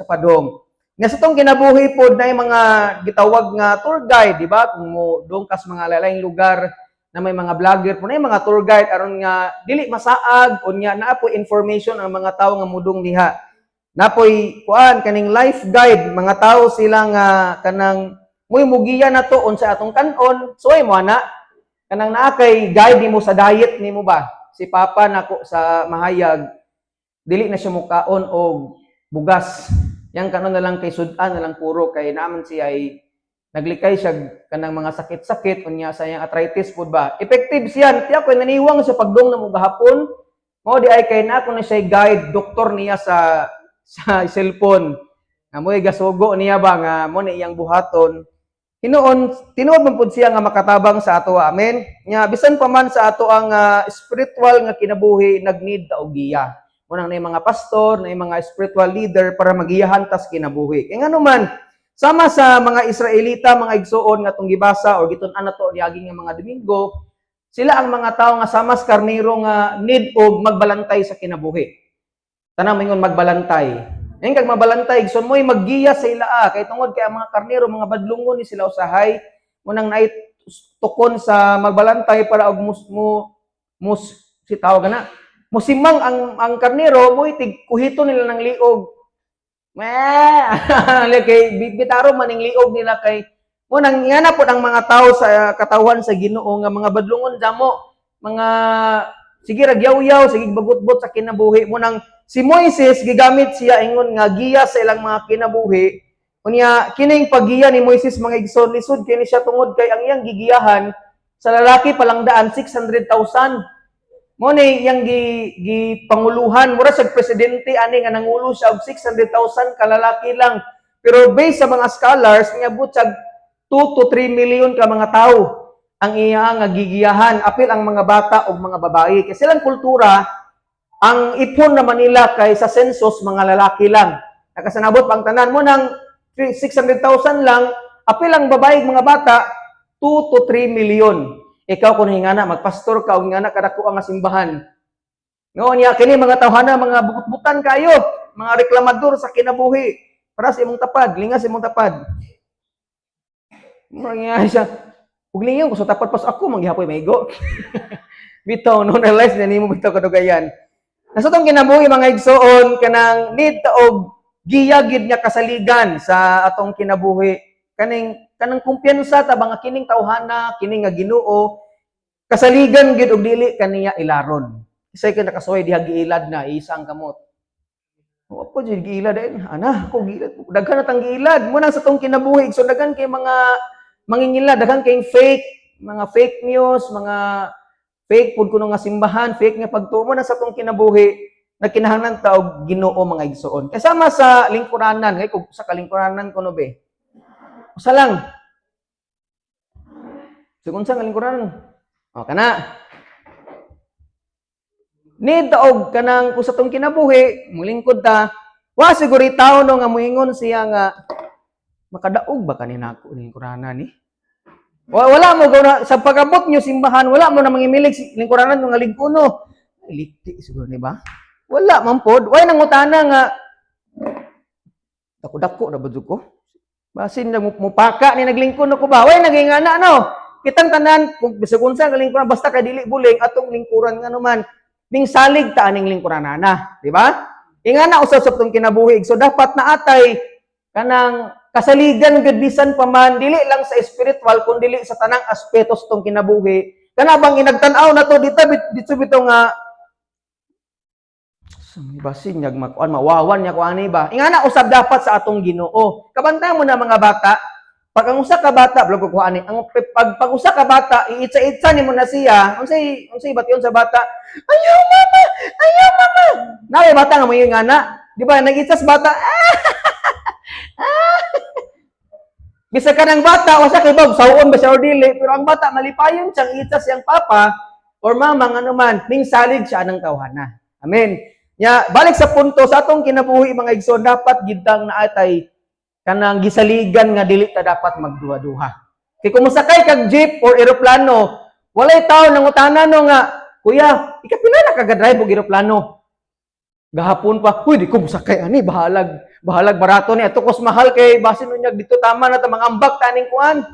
sa padong. Nga sa tong kinabuhi pod na yung mga gitawag nga tour guide, di ba? Kung mo dong kas mga lain lugar na may mga vlogger po na yung mga tour guide aron nga dili masaag, unya naa po information ang mga tawo nga mudong diha. Napoy kuan kaning life guide, mga tao sila nga kanang moy mugiya na to unsa atong kanon, suway mo ana kanang naa kay guide nimo sa diet nimo ba. Si papa nako sa mahayag, dili na siya mukaon og bugas. Yang kanon na lang kay sudan na lang puro, kay naaman siya ay naglikay siya kanang mga sakit-sakit, unya sa iyang arthritis pud ba. Effective siya tiya ko naniwang sa pagdong na mo gahapon mo di ay kay na ako na siya guide doktor niya sa cellphone nga mo'y gasugo niya ba nga mo ni iyang buhaton. Hinuon tinuod man pud siya nga makatabang sa ato, amen. Nya bisan pa man sa ato ang spiritual nga kinabuhi, nag-need ta og giya. Mo nang nay mga pastor, nay mga spiritual leader para magiyahan tas kinabuhi. Kay ngano man, sama sa mga Israelita, mga igsuon, nga atong gibasa or gitun-an nato niaging nga mga Domingo, sila ang mga tao nga sama sa karnero nga need og magbalantay sa kinabuhi. Tanang mingon, "Magbalantay." Ngayon kag mabalantay, igsoon, mo'y maggiya sa ilaa kay tungod kay ang mga karnero mga badlungon ni sila usahay. Mo nang naay tukon sa magbalantay para og mus mo mus si tawag na musimang ang karnero, mo'y tig kuhito nila ng liog. Meh, kay bitaro maning liog nila kay mo nang nga na pod ang mga tao sa katawhan sa Ginoo nga mga badlungon damo, mga sige ra yaw-yaw, sige bagutbot sa kinabuhi. Mo nang si Moises gigamit siya ingon nga giya sa ilang mga kinabuhi. Unya kining paggiya ni Moises, mga igsoon, lisod kini siya tungod kay ang iyang gigiyahan sa lalaki palang daan 600,000. Mo ni iyang gi gipanguluhan, mura sa presidente ani nga nangulo siya og 600,000 ka lalaki lang. Pero based sa mga scholars, niabot siya 2 to 3 million ka mga tao ang iya nga gigiyahan, apil ang mga bata ug mga babae. Kasi silang kultura, ang ipon naman nila kay sa census mga lalaki lang. Nakasanabot pang tanan mo nang 600,000 lang, apil ang babae ug mga bata, 2 to 3 million. Ikaw kung hingana magpastor ka o hingana kadako ang simbahan. Noon niya kini mga tawhana, mga bukot-butan kayo, mga reklamador sa kinabuhi. Para sa imong tapad, lingas imong tapad. Murag nga siya. Ug lingaw ko sa tapad pas ako manggihapoy maigo. Bitaw no realize na nimo bitaw kadugayan. Nasa tong kinabuhi, mga igsoon, kanang need ta og giya gid nga kasaligan sa atong kinabuhi. Kaning kanang kumpiyansa ta ba nga kining tawhana, kini nga Ginoo kasaligan gid og dili kaniya ilaron. Isay ka nakasuway diha giilad na isang kamot. Wa po jud giilad eh. Ana, ako giilad. Daghan na tang giilad. Mo nang sa tong kinabuhi, so daghan kay mga mangingilad, daghan kay fake, mga fake news, mga fake pud kuno nga simbahan, fake nga pagtuo. Mo na sa tong kinabuhi, nagkinahanglan ta og Ginoo, mga igsoon. Kasama sa lingkuranan, kay kung sa kalingkuranan kuno be. Usa lang. So kung sa lingkuranan, o kana. Need ta og kanang kung sa tong kinabuhi, mulingkod ta, wa siguro tawo no nga moingon siya nga makadaog ba kanina ako lingkuranan ni? Wala mo guna, sa pag-abot nyo simbahan, wala mo na mangimilig lingkuranan nga lingkuno. Ay, likti siguro ni ba? Wala man pod. Way nangutana nga dako-dako na ba jud ko? Basin na mupaka ni naglingkod na ko ba? Way nagingana no. Kitang tanan kung bisag unsa nga lingkuran, basta kay dili buling atong lingkuran, nga naman ning salig ta aning lingkuranana, di ba? Ingana usab sa tong kinabuhi. So dapat naatay kanang kasaligan gud bisan pa man dili lang sa spiritual kun dili sa tanang aspeto sa tong kinabuhi. Kana bang inagtan-aw na to dito dito bitaw nga basin nyag makuan mawawan niya ko ani ba. Ingana usab dapat sa atong Ginoo. Kabantayan mo na mga bata, pag ang usa ka bata, blog ko ani, ang pag usa ka bata, iitsa-itsa nimo na siya, unsay bation sa bata? "Ayaw, mama, ayaw, mama." Naay bata nga moingon nga na, di ba? Nag-itsa sa bata. Ah! Bisag ka ng bata, o sa kay bag, sawon ba siya or dili, pero ang bata malipayon siyang itsa siyang papa or mama, nga naman, ning salig siya ng tawhana. Amen. Nya, balik sa punto sa atong kinabuhi, mga igsoon, dapat gidang naatay kanang gisaligan nga dili ta dapat magduha-duha. Kay kung mosakay kag jeep or eroplano, walay tao nangutana no nga, "Kuya, ikapila na ka ga-drive og eroplano?" Gahapon pa, "Huy, di ko mosakay ani, bahalag." Bahalag barato ni ato kos mahal kay basin unyag dito tama na ta mangambak taning kuan.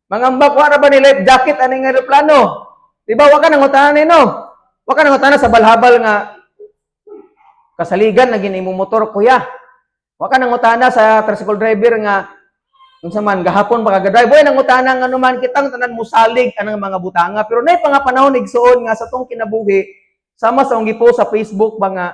Mangambak, wa ra ba ni life jacket aning eroplano? Di ba wa ka nangutana ni, no? Wa ka nangutana sa balhabal nga kasaligan na gini mo motor, kuya. Wa ka nangutana sa tricycle driver nga unsa man gahapon pa ka drive. Boy, nangutana nga naman kitang tanan musalig anang mga butanga, pero nay pa nga panahon, igsuon, nga sa tong kinabuhi, sama sa akong gipost sa Facebook ba nga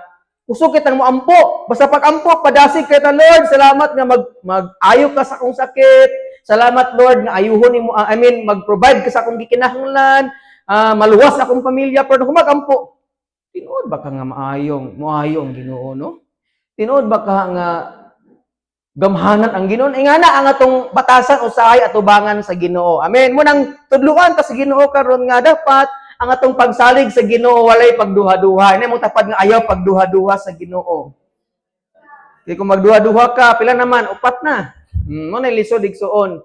kusog kitang moampo. Basta pag-ampo, padasig kay ta, "Lord, salamat nga mag mag-ayo ka sa akong sakit. Salamat, Lord, nga ayuhon nimo, I mean, mag-provide ka sa akong gikinahanglan, maluwas akong pamilya." Pero kung magampo, tinuod ba ka nga maayong moayo ang Ginoo, no? Tinuod ba ka nga gamhanan ang Ginoo? Ingana ang atong batasan usahay atubangan sa Ginoo. Amen. Mao nang tudluan ta sa Ginoo karon nga dapat ang atong pagsalig sa Ginoo walay pagduha-duha. Hindi mo tapad nga ayaw pagduha-duha sa Ginoo. Kay kung magduha-duha ka, pila naman? Upat na. Mo na lisod, igsuon.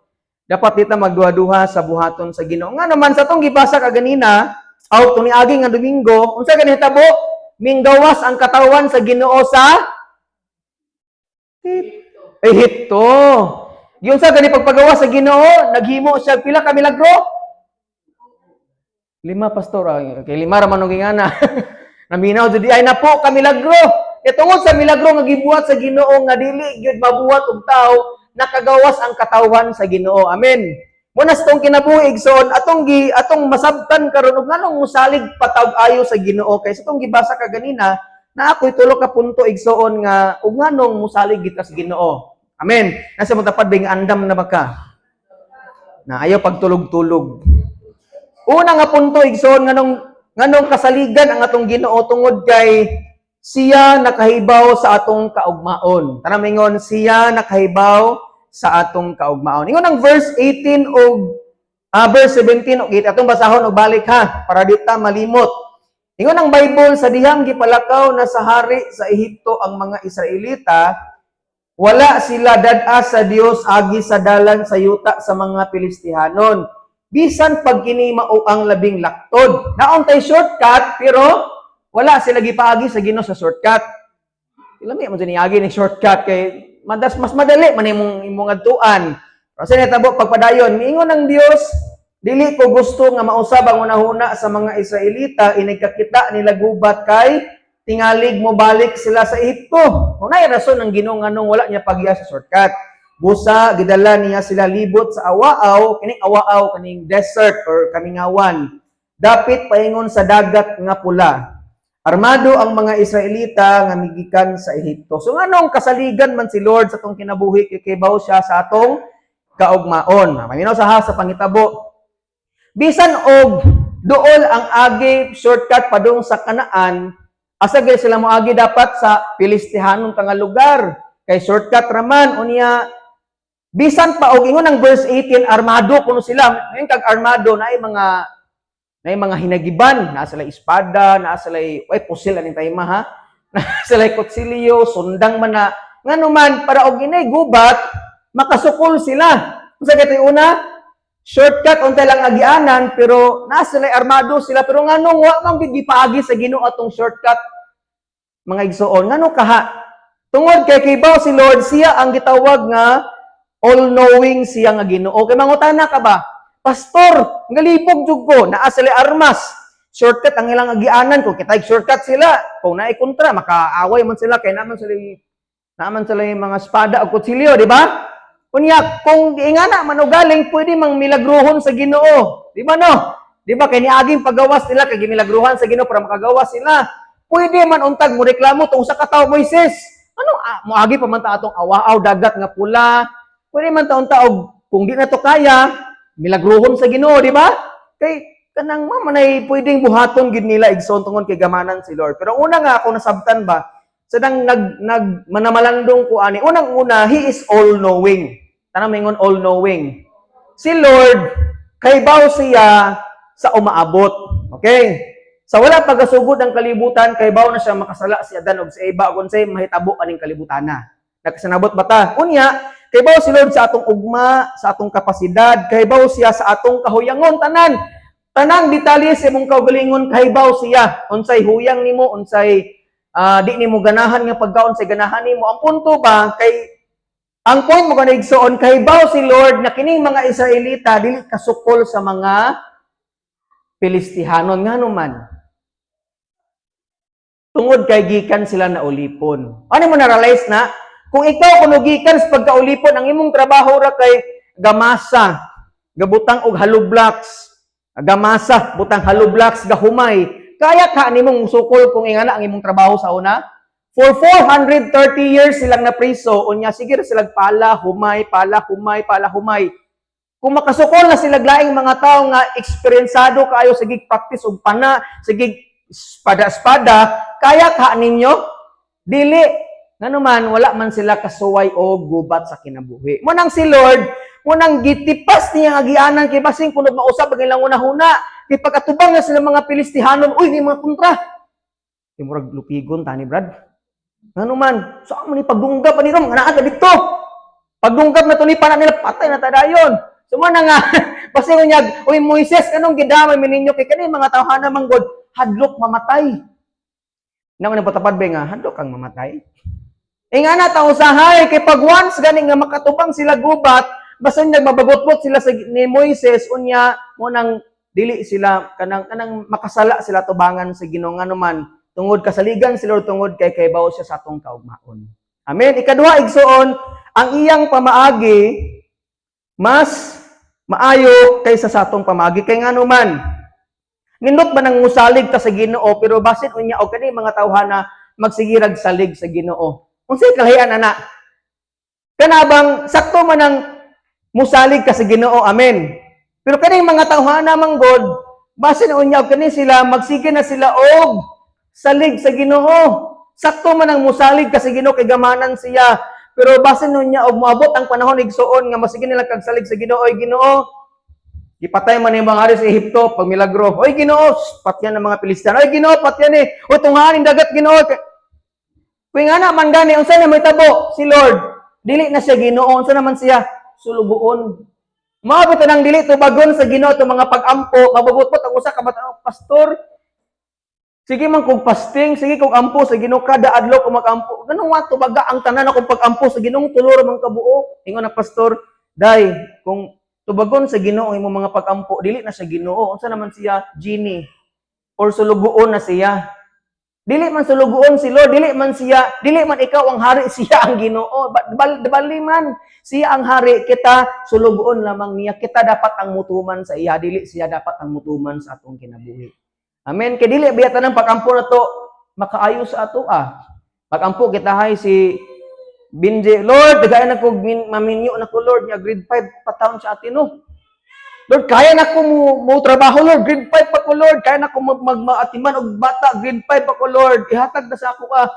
Dapat di ta magduha-duha sa buhaton sa Ginoo. Nga naman sa atong gibasa kaganina, aw tuni agi nga Domingo, unsa gani hitabo? Minggawas ang katawan sa Ginoo sa Ehipto. Giunsa gani pagpagawas sa Ginoo, naghimo siya pila ka milagro? 5, pastor. Ah, kay 5 ra man og ingana. Naminaw jud ay napo ka milagro. Kay tungod sa milagro nga gibuhat sa Ginoo nga dili gyud mabuhat og tawo, nakagawas ang katawhan sa Ginoo. Amen. Muna sa tong kinabuhi, igsoon, atong masabtan karon og nganong musalig patag ayo sa Ginoo, kay sa tong gibasa kaganina na ako'y tulo ka punto, igsoon, nga ug nganong musalig kita sa Ginoo. Amen. Nasa mo tapad bing andam na ba ka? Na ayaw pagtulog-tulog. Una nga punto, igsoon, nganong kasaligan ang atong Ginoo, tungod kay siya nakahibaw sa atong kaugmaon. Tanang mingon, "Siya nakahibaw sa atong kaugmaon." Ingon ang verse 18 og verse 17 og 8, atong basahon og balik ha para di ta malimot. Ingon ang Bible, sa dihang gipalakaw na sa hari sa Ehipto ang mga Israelita, wala sila dad-a sa Dios agi sa dalan sa yuta sa mga Pilistihanon. Bisan pag kini mao ang labing laktod. Naa untay shortcut, pero wala sila gipaagi sa Ginoo sa shortcut. Lami mo niagi ni shortcut kay mas madali man imong adtuan. Pero sa nitabo pagpadayon, miingon ang Dios, "Dili ko gusto nga mausab ang hunahuna sa mga Israelita inig kakita nila gubat kay tingalig mo balik sila sa Ehipto." Mao rason ang Ginoo nganong wala niya pagya sa shortcut. Busa gidala niya sila libot sa awaaw, kining awaaw kaning desert or kamingawan. Dapit paingon sa Dagat nga Pula. Armado ang mga Israelita nga migikan sa Ehipto. So nganong kasaligan man si Lord sa atong kinabuhi? Kay kibaw siya sa atong kaugmaon. Paminaw sa ha sa pangitabo. Bisan og duol ang agi, shortcut padung sa Kanaan, asa gyud sila moagi dapat? Sa Pilistihanon nga lugar. Kay shortcut raman unya. Bisan pa og ingon ang verse 18, armado kuno sila. Ngayon kag armado na mga hinagiban, naa sila espada, naa sila ay pusil aning time ha. Naa sila kutsilyo, sundang man na. Ngano man para og inay gubat, makasukol sila. Unsa kay una? Shortcut untay lang agianan, pero naa sila, armado sila, pero nganong wa man gid gipaagi sa Ginoo atong shortcut, mga igsoon? Ngano kaha? Tungod kay kibaw si Lord, siya ang gitawag nga all-knowing siya nga Ginoo. Kay mangutana ka ba, "Pastor, galibog jud ko, naa sila armas. Shortcut ang ilang agianan, kung kita shortcut sila, kung naay kontra, makaaway man sila kay naman sila yung mga espada o kutsilyo, di ba?" Unya, kung ingana man og galing, pwede mang milagruhon sa Ginoo. Di ba, no? Di ba kay niaging pagawas nila kay gimilagruhan sa Ginoo para makagawas sila? Pwede man untag mo reklamo tong sa katawo Moises. Ano moagi pa man ta atong awaaw, Dagat nga Pula? Pwede man ta unta og kung di na to kaya, milagruhon sa Ginoo, di ba? Kay kanang mao manay pwedeng buhaton gid nila, igsoon, tungod kay gamanan si Lord. Pero una nga ako nasabtan ba, sa nang nag nag manamalandong ko ani, unang-una, He is all-knowing. Tanang mingon, "All-knowing." Si Lord, kaybaw siya sa umaabot. Okay? Sa wala pagasugod ang kalibutan, kaybaw na siya makasala si Adan ug si Eva kung unsay mahitabo aning kalibutan na. Nakasanabot ba ta? Unya, kaybaw si Lord sa atong ugma, sa atong kapasidad, kaybaw siya sa atong kahuyangon tanan. Tanang detalye sa imong kaugalingon kaybaw siya. Unsay huyang nimo, unsay Di nimo ganahan nga pagkaon sa ganahan nimo. Ang punto ba kay ang point mo kanang igsoon, kay baw si Lord na kining mga Israelita dili kasukol sa mga Pilistihanon. Ngano man? Tungod kay gikan sila na ulipon. Ano mo na-realize na? Kung ikaw kuno gikan sa pagkaulipon, ang imong trabaho ra kay gamasa, gabutang og hollow blocks, gamasa, butang hollow blocks, gahumay. Kaya ka nimong sukol kung ingana ang imong trabaho sa una? For 430 years silang napriso, unya sige ra sila pala, humay, pala, humay, pala, humay. Kung makasukol na sila laing mga tao nga eksperyensado kaayo, sige practice og pana, sige espada-espada, kaya ka ninyo? Dili. Ngano man, wala man sila kasuway o gubat sa kinabuhi. Mao nang si Lord, mao nang gitipas niya ang agianan kay basin kuno mausab ang ilang hunahuna. Kay pag-atubang na sila mga Pilistihanon, uy, ni mga kontra. Di murag lupigon tani, Brad. Ngano man, saan man ni pagdunggap ani ron, mga naa dito. Pagdunggap na to ni pana nila, patay na tadayon. So mao na nga, basin unyag, "Uy Moises, anong gidamay mi ninyo kay kani mga tawhana man god, hadlok mamatay." Nang patapad ba nga hadlok kang mamatay? E nga na ta usahay kay pag once gani nga makatubang sila gubat, basta nagmabagot-bot sila sa ni Moises, unya mao nang dili sila kanang makasala sila tubangan sa Ginoo. Ngano man? Tungod kasaligan sila, tungod kay kaybaw siya sa atong kaugmaon. Amen. Ikaduha, igsoon, ang iyang pamaagi mas maayo kaysa sa atong pamaagi kay ngano man, nindot ba nang musalig ta sa Ginoo, pero basin unya og kani mga tawhana magsigirag salig sa Ginoo. Unsay kalahian ana? Kana bang sakto man ang musalig ka sa Ginoo, amen. Pero kaning mga tawhana man god, basin unya og kani sila magsige na sila og salig sa Ginoo. Sakto man ang musalig ka sa Ginoo kay gamanan siya. Pero basin unya og moabot ang panahon, igsuon, nga masige nila kag salig sa Ginoo, "Oy Ginoo, gipatay man yung mga hari sa Ehipto pag milagro. Oy Ginoo, patyan ng mga Pilistino. Oy Ginoo, patyan eh. Oy tunghaan ning dagat, Ginoo." Kung nga na man gani, unsa na may tabo si Lord? Dili na siya Ginoo, unsa naman siya? Sulugoon. Maabot nang dili tubagon sa Ginoo itong mga pag-ampo, mabagot ang usa ka bata, "Pastor, sige man kog fasting, sige kog ampo sa Ginoo, kada adlaw ko mag-ampo. Ganun wa tubaga ang tanan akong pag-ampo sa Ginoo, tulo ra man kabuok." Ingon na pastor, "Day, kung tubagon sa Ginoo ang imong mga pag-ampo, dili na siya Ginoo. Unsa naman siya? Genie or sulugoon na siya. Dili man sulugoon si Lord, dili man siya, dili man ikaw ang hari, siya ang Ginoo." Bali man, siya ang hari, kita sulugoon lamang niya. Kita dapat ang mutuman sa iya, dili siya dapat ang mutuman sa atong kinabuhi. Amen. Kay dili biya tanang pag-ampo na to makaayo sa ato ah. Pag-ampo kita hay si Binji, "Lord, dagayan na ko maminyo na ko, Lord, nya grade 5 pa taon sa atin no. Lord, kaya na ko mo trabaho, Lord, grade 5 pa ko, Lord, kaya na ko mag, mag maatiman og bata, grade 5 pa ko, Lord, ihatag na sa ako ka."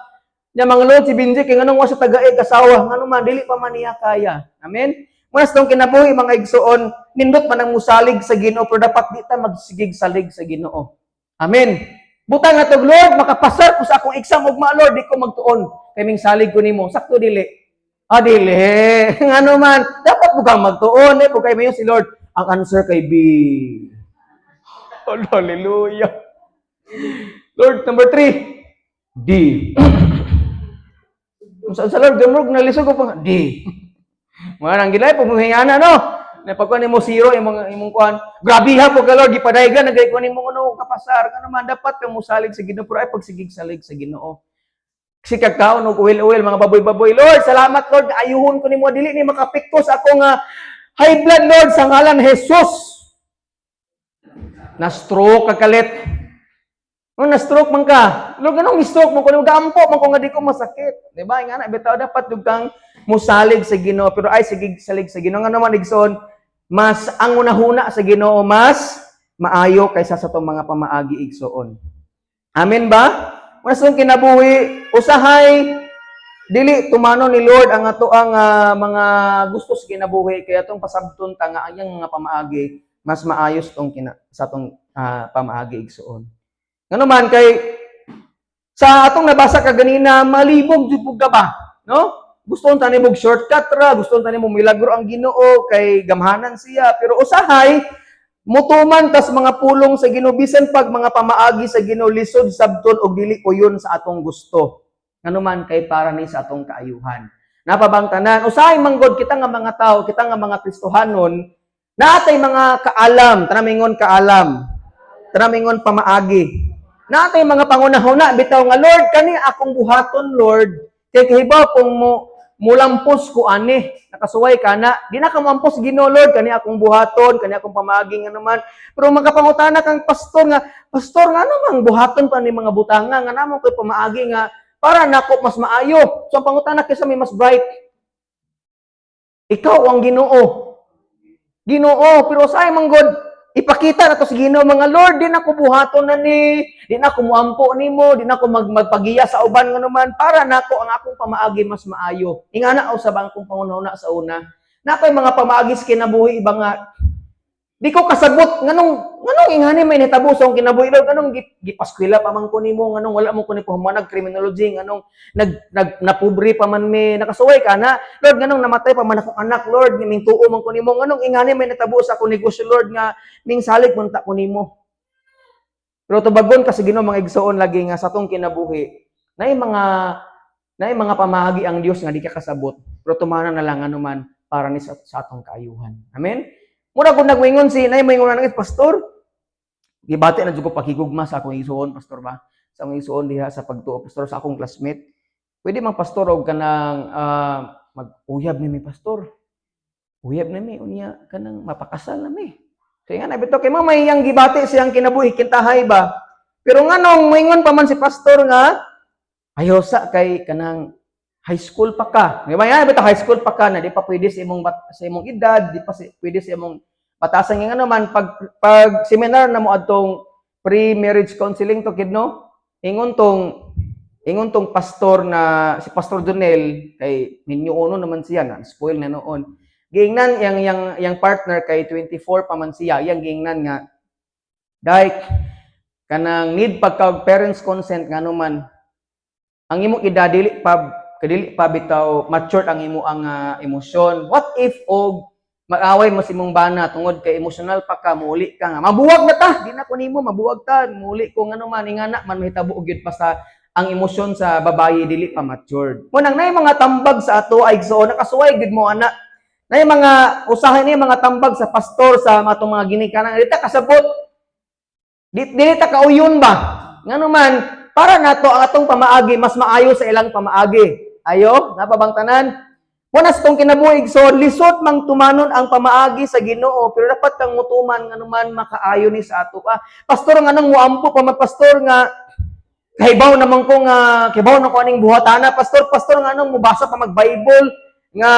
Nya mga Lord si Binji kay nganong wa sa tagaig asawa, ngano man dili pa man niya kaya. Amen. Muna sa tong kinabuhi, mga igsuon, nindot man ang musalig sa Ginoo, pero dapat di ta magsigig salig sa Ginoo. Amen. Butang nga tog, "Lord, makapasar ko sa akong exam ugma, Lord, di ko magtuon. Kay ming salig ko nimo." Sakto dili? Ah, dili. Ngano man, dapat mo kang magtuon eh, kay mayo si Lord. Ang answer kay B. Oh, hallelujah. Lord, number 3. D. Sa Lord, gamrog nalisod ko pa. D. Mga nang gilay, pag no? Na pagkuan nimo zero imong kuan. Grabe ha po ka, Lord, gipadaygan na gay kuan nimo ano kapasar. Ngano man, dapat ka mosalig sa Ginoo, pero ay pagsigig salig sa Ginoo. Si kagkaon og uwil-uwil, mga baboy-baboy. "Lord, salamat Lord, ayuhon ko nimo, dili ni makapikto sa ako nga high blood, Lord, sa ngalan ni Jesus." Na stroke ka kalit. No, na stroke man ka. Lord, ganong stroke mo kuno gaampo man ko nga di ko masakit. Di ba? Nga na bitaw dapat jud kang musalig sa Ginoo, pero ay sige salig sa Ginoo. Nga naman, igsoon, mas ang unahuna sa Ginoo mas maayo kaysa sa atong mga pamaagi, igsoon. Amen ba? Mas ang kinabuhi, usahay dili tumano ni Lord ang ato ang mga gusto sa kinabuhi, kaya atong pasabton ta nga ang iyang mga pamaagi mas maayos tong kina, sa atong pamaagi, igsoon. Ngano man kay sa atong nabasa kaganina, malibog jud pud ka ba, no? Gusto unta nimo shortcut ra, gusto unta nimo milagro ang Ginoo kay gamhanan siya, pero usahay Mutuman tas mga pulong sa Ginoo bisan pag mga pamaagi sa Ginoo lisod sabton og dili uyon sa atong gusto. Nganuman kay para ni sa atong kaayuhan. Napabang tanan, usahay manggod kita nga mga tao, kita nga mga Kristohanon, naatay mga kaalam, tanamingon kaalam, tanamingon pamaagi. Naatay mga pangunahuna, bitaw nga, "Lord, kani akong buhaton, Lord, kay kahibaw kung mo mulampos ko ani." Nakasuway ka na, di na ka moampos Ginoo, "Lord, kani akong buhaton, kani akong pamaagi," nga naman. Pero makapangutana kang pastor nga, "Pastor, nga namang buhaton pa ni mga butanga nga namo koy pamaagi nga para nako mas maayo?" So ang pangutana, kinsa may mas bright? Ikaw ang Ginoo? Ginoo, pero say man God, ipakita na to sa Ginoo, mga "Lord, di na ko buhaton na ni, di na ko muampo nimo, di na ko magpagiya sa uban nga naman para nako ang akong pamaagi mas maayo." Ingana usab ang akong pangunahuna sa una. Na ako'y mga pamaagi sa kinabuhi iba nga di ko kasabot nganong ingani may nitabo sa akong kinabuhi, Lord, nganong gipaskwela pa man ko nimo, nganong wala mo ko ni pahumanag criminology, nganong nag, nag napobre pa man mi. Nakasuway ka na, Lord, nganong namatay pa man akong anak, Lord, nga tuo man ko nimo, nganong ingani may nitabo sa akong negosyo, Lord, nga ming salig man ta ko nimo? Pero tubagon kasi Ginoo, mga igsoon, lagi nga sa atong kinabuhi naay mga pamaagi ang Dios nga di ka kasabot, pero tumana na lang anuman para ni sa atong kaayuhan. Amen. Mura kung nagmingon si nay moingon na, "Pastor, gibati na jud ko pakigugma sa akong igsoon, pastor ba? Sa akong igsoon diha sa pagtuo, pastor, sa akong classmate. Pwede mang pastor og kanang mag-uyab ni mi, pastor. Uyab na mi unya kanang mapakasal na mi." So nga na bitaw kay mamay yang gibati siyang kinabuhi kintahay ba. Pero nganong moingon pa man si pastor nga ayaw sa kay kanang high school pa ka? Di ba yan? Bitaw high school pa ka na di pa pwede sa imong edad, di pa pwede sa imong batasan nga naman pag seminar na mo adtong pre-marriage counseling to kid, no? Ingon tong pastor na si Pastor Donel kay minyo uno naman siya na spoil na noon. Giingnan yang partner kay 24 pa man siya, yang giingnan nga, "Dike, kanang need pagka parents consent ngano man ang imong edad dili pa bitaw mature ang imo ang emosyon. What if og mag-away mo si imong bana tungod kay emosyonal pa ka, muuli ka nga mabuwag na ta, di na ko nimo, mabuwag ta, muuli ko," ngano man ingana man mahitabo gyud pa sa ang emosyon sa babayi dili pa matured. Mo nang nay mga tambag sa ato ay so nakasuway gid mo ana. Nay mga usahay ni mga tambag sa pastor sa atong mga ginikanan dili ta kasabot. Di dili ta kauyon ba? Ngano man para nato ang atong pamaagi mas maayo sa ilang pamaagi. Ayo, napabang tanan? Muna sa itong kinabuhi, so lisod mang tumanon ang pamaagi sa Ginoo, pero dapat kang mutuman nganuman makaayo ni sa ato. Ah, pastor, nga nang muampo pa man, pastor, nga kahibaw naman ko nga kibaw na ko aning buhatana, pastor? Pastor, nga nang mubasa pa mag Bible nga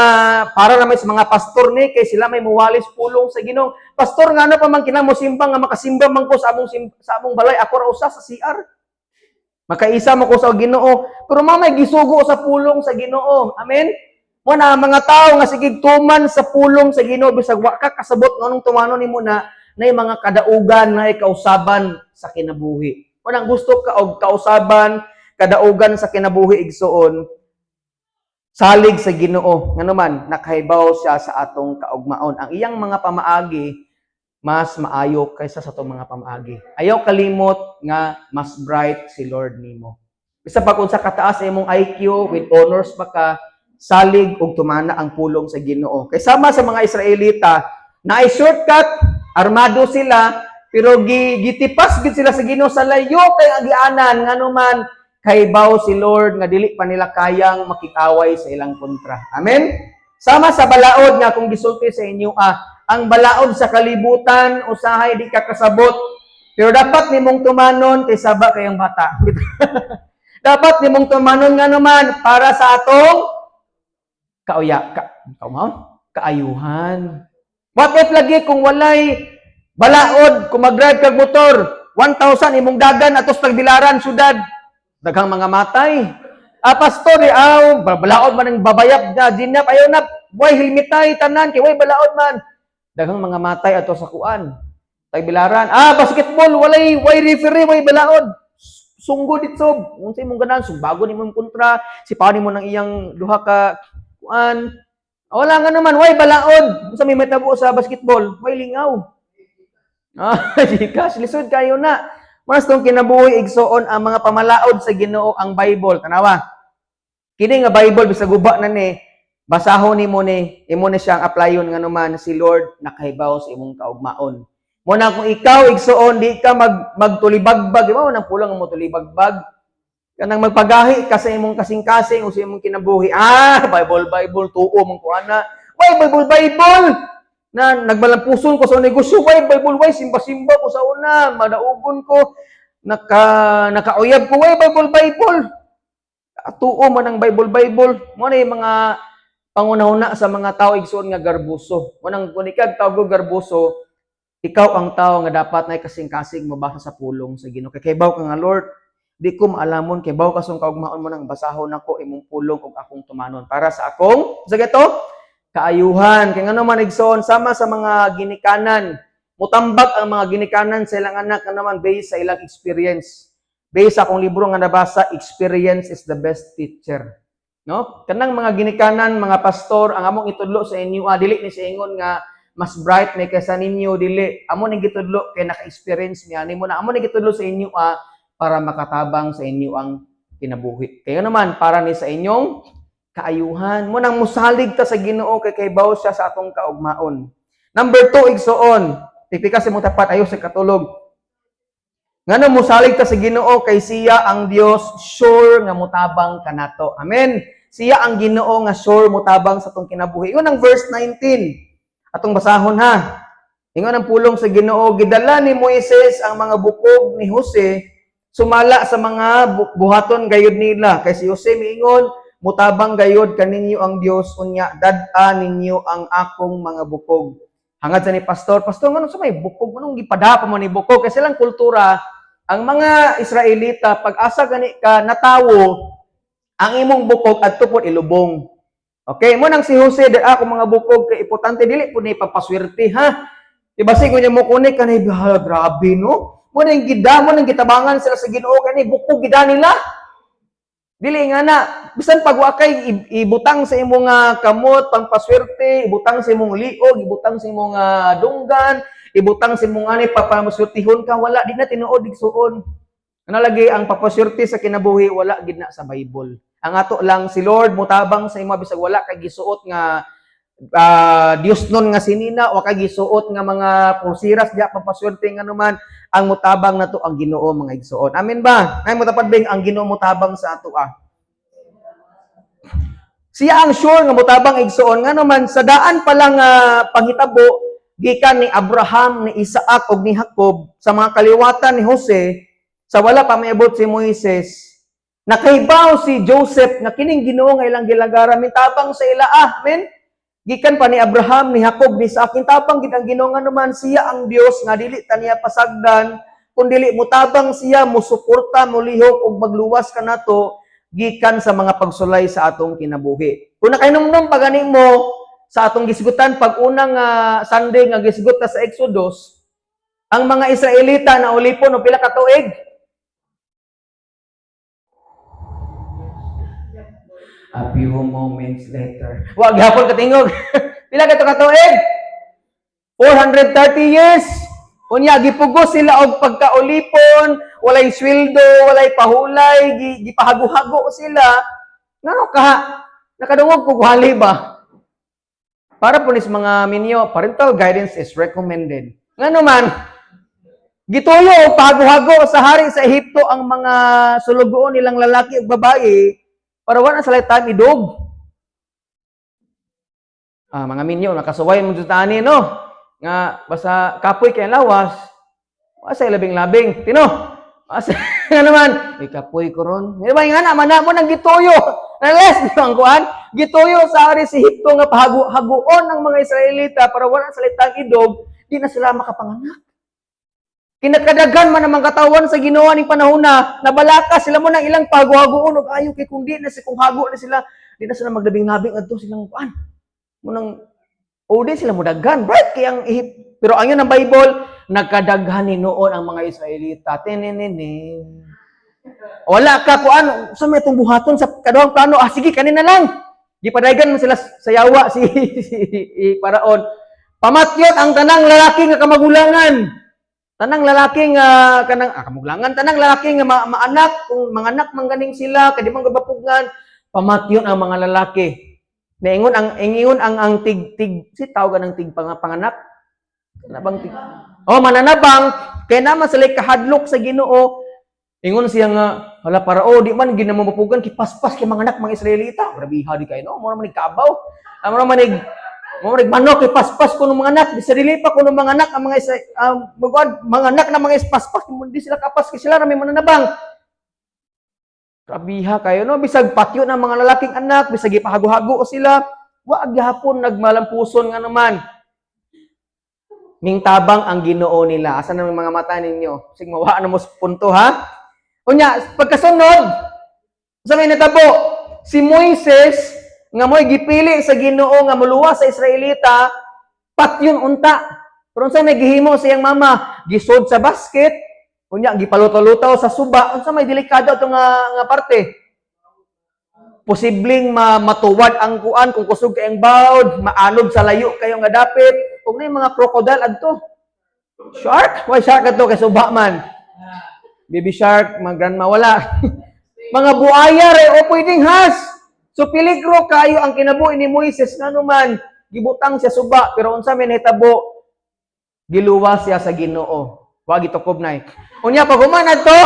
para naman sa mga pastor ni kay sila may muwalis pulong sa Ginoo? Pastor, nga ano pa man kinamo simba nga makasimba man ko sa among balay, ako ra usa sa CR. Makaisa mo ko sa Ginoo, pero mamay gisugo sa pulong sa Ginoo. Amen. Mo na mga tao nga sige tuman sa pulong sa Ginoo bisag wa ka kasabot nganong tumanon nimo na nay mga kadaugan na kausaban sa kinabuhi. Mo nang gusto ka og kausaban, kadaugan sa kinabuhi, igsuon, salig sa Ginoo. Ngano man nakahibaw siya sa atong kaugmaon. Ang iyang mga pamaagi mas maayo kaysa sa atong mga pamaagi. Ayaw kalimot nga mas bright si Lord nimo. Bisa pa kung sa kataas imong IQ, with honors pa ka, salig ug tumana ang pulong sa Ginoo. Kay sama sa mga Israelita, naay shortcut, armado sila, pero gitipas gid sila sa Ginoo sa layo kay agianan, ngano man kahibaw si Lord nga dili pa nila kayang makikaway sa ilang kontra. Amen. Sama sa balaod nga kung gisulti sa inyo, ang balaod sa kalibutan usahay di ka kasabot. Pero dapat nimong tumanon kay saba kayong bata. Dapat nimong tumanon nga naman para sa atong kauya ka, kaumaon, kaayuhan. What if lagi kung walay balaod, kung mag-drive kag motor, 1,000 imong dagan atos Tagbilaran syudad, daghang mga matay. Ah, pastor, eh, aw, balaod man ang babayap na jinap, ayaw na, way helmetay tanan, kay way balaod man. Daghang mga matay ato sa kuan. Tagbilaran. Ah, basketball, walay, way referee, way balaod. Sunggo ditso. Kung sa imong ganahan, sugbago nimo imong kontra, sipahan nimo ng iyang duha ka kuan. Wala nga naman, way balaod. Unsa may matabo sa basketball? Way lingaw. Ah, GCash, lisod kayo na. Mas tong kinabuhi, igsuon, ang mga pamalaod sa Ginoo, ang Bible. Tanawa. Kini nga Bible, bisag guba na ni, basahon nimo ni, imo ni siyang applyon nga naman si Lord nakahibaw sa imong kaugmaon. Mo na kung ikaw, igsuon, di ka magtulibagbag, di ba nang pulang mo tulibagbag? Kanang magpagahi ka sa imong kasing-kasing o sa imong kinabuhi. Ah, Bible, Bible, tuo mong kuana. Why Bible, Bible? Na nagmalampuson ko sa negosyo, why Bible, why simba-simba ko sa una, madaugon ko, nakauyab ko, why Bible, Bible? Tuo man ang Bible, Bible. Mo na yung mga pangunahuna sa mga tao, igsuon, nga garbuso. Mo nang kung ikaw tawag garbuso, ikaw ang tao nga dapat na kasing-kasing mabasa sa pulong sa Ginoo. Kay kaybaw ka nga, "Lord, di ko maalamon, kay baw ka sa kaugmaon mo, nang basahon ako imong pulong ug akong tumanon para sa akong sa gato kaayuhan." Kay ngano man, igsoon, sama sa mga ginikanan, mutambak ang mga ginikanan sa ilang anak nga naman based sa ilang experience. Based sa akong libro nga nabasa, "Experience is the Best Teacher." No? Kanang mga ginikanan, mga pastor, ang among itudlo sa inyo, dili ni sa ingon nga mas bright may kaysa ninyo, dili. Amo ning gitudlo kay naka-experience mi ani mo na amo ning gitudlo sa inyo para makatabang sa inyo ang kinabuhi. Kaya naman para ni sa inyong kaayuhan. Mo nang musalig ta sa Ginoo kay kaybaw siya sa atong kaugmaon. Number 2, igsuon. Tipika sa imong tapat, ayo sa katulog. Ngano musalig ta sa Ginoo? Kay siya ang Dios sure nga mutabang kanato. Amen. Siya ang Ginoo nga sure mutabang sa atong kinabuhi. Ingon ang verse 19. Atong basahon ha. Ingon ang pulong sa Ginoo, gidala ni Moises ang mga bukog ni Jose sumala sa mga buhaton gayud nila. Kay si Jose miingon, "Mutabang gayud kaninyo ang Dios, unya dad-a ninyo ang akong mga bukog." Hangad sa ni pastor, "Pastor, ngano sa may bukog? Anong gipada pa mo ni bukog?" Kasi silang kultura, ang mga Israelita, pag asa gani ka natawo, ang imong bukog adto pod ilubong. Okay, mo nang si Jose dad ako mga bukog kay importante, dili pud ni papaswerte ha. Diba sige niya mo kunik kanay, ah, grabe no. Mo nang gida mo nang gitabangan sila sa Ginoo kani bukog gida nila. Dili nga na bisan pag wa kay ibutang sa imong kamot pangpaswerte, ibutang sa imong liog, ibutang sa imong dunggan, ibutang sa imong ani pa para maswertihon ka, wala di na tinuod, igsuon. Ano lagi ang papaswerte sa kinabuhi, wala gid na sa Bible. Ang ato lang, si Lord mutabang sa imo bisag wala kay gisuot nga Dios nun nga sinina o kay gisuot nga mga pulsiras diya pampaswerte nga naman ang mutabang nato ang Ginoo, mga igsuon. Amen ba? Ay mutapad bing ang Ginoo mutabang sa ato ah. Siya ang sure nga mutabang, igsuon, nga naman sa daan pa lang panghitabo gikan ni Abraham, ni Isaac ug ni Jacob sa mga kaliwatan ni Jose, sa wala pa maabot si Moises, nakahibaw si Joseph nga kining Ginoo nga ilang gilagaran mintabang sa ila ah. Amen. Gikan pa ni Abraham, ni Jacob, ni Isaac, tabang gid ang Ginoo nga naman siya ang Dios nga dili ta niya pasagdan, kun dili mutabang siya, musuporta, mulihok ug magluwas kanato gikan sa mga pagsulay sa atong kinabuhi. Kung nakahinumdum pa gani mo sa atong gisgutan pag unang Sunday nga gisgut ta sa Exodus, ang mga Israelita na ulipon og pila ka tuig? A few moments later. Wa gihapon katingog. Pila ka to katuig? 430 years. Unya gipugos sila og pagkaulipon, walay sweldo, walay pahulay, gipahago-hago sila. Ngano ka? Nakadungog ko wali ba? Para po nis mga minyo, parental guidance is recommended. Ngano man, gituyo og pahago-hago sa hari sa Ehipto ang mga sulugoon nilang lalaki ug babae para wala sila time idog. Ah, mga minyo, nakasuway mo jud ani no. Nga basta kapoy kay lawas, wa say labing-labing. Tino. Asa nga naman, ay kapoy ko ron. Di ba nga na man mo nang gituyo. Nales di ba ang kuan? Gituyo sa hari sa Ehipto nga pahago-hagoon ng mga Israelita para wala sila time idog, di na sila makapanganak. Kinakadaghan man ang mga katawan sa Ginoo ning panahon na nabalaka sila mo nang ilang pahago-hagoon og ayo kay kung di na si kung hago na sila, di na sila maglabing-labing adto silang kuan. Mo nang o di sila mudaghan, right? Kay ang Ehip, pero ang yun ang Bible, nagkadaghan ni noon ang mga Israelita. Tininini. Wala ka kuan, sa may itong buhaton sa kaduhang plano, ah sige, kanina lang. Gipadaygan mo sila sa yawa si Paraon. Pamatyot ang tanang lalaki nga kamagulangan. Tanang lalaki nga kanang kamuglangan, tanang lalaki nga maanak, kung manganak man ganing sila kay di man gabapugan, pamatyon ang mga lalaki. Naingon ang ingon ang tig tig si tawag ng tig panganak na bang tig, oh, mananabang, kay naman sila kahadlok sa Ginoo. Ingon siya nga, "Hala Parao, di man ginamapugan kay paspas kay mga anak mga Israelita." Grabiha di kay, no, mo man kabaw. Amo man nig mo man manok kay paspas kuno mga anak, di sa dili pa kuno mga anak ang mga isa, mga anak na mga paspas, di sila kapas kay sila ra may mananabang. Grabiha kayo, no, bisag patyo na mga lalaking anak, bisag ipahago-hago sila, wa gihapon nagmalampuson nga naman. Mingtabang ang Ginoo nila. Asa na mga mata ninyo? Sig mawa na mo sa punto, ha? Unya, pagkasunod, sa may natabo, si Moises, nga mo'y gipili sa Ginoo nga muluwas sa Israelita, patyon unta. Pero unsa may gihimo sa iyang mama? Gisod sa basket, unya gipalutaw-lutaw sa suba. Unsa may delikado ato nga parte? Posibleng matuwad ang kuan kung kusog kay ang bawd, maanod sa layo kayo nga dapit. Ug na mga crocodile adto. Shark? Why shark adto kay suba man? Baby shark, mga grandma, wala. Mga buaya re o pwedeng has. So peligro kayo ang kinabuhi ni Moises, ngano man gibutang siya suba, pero unsa may nahitabo, giluwas siya sa Ginoo. Wa gitukob nay. Unya pag human adto,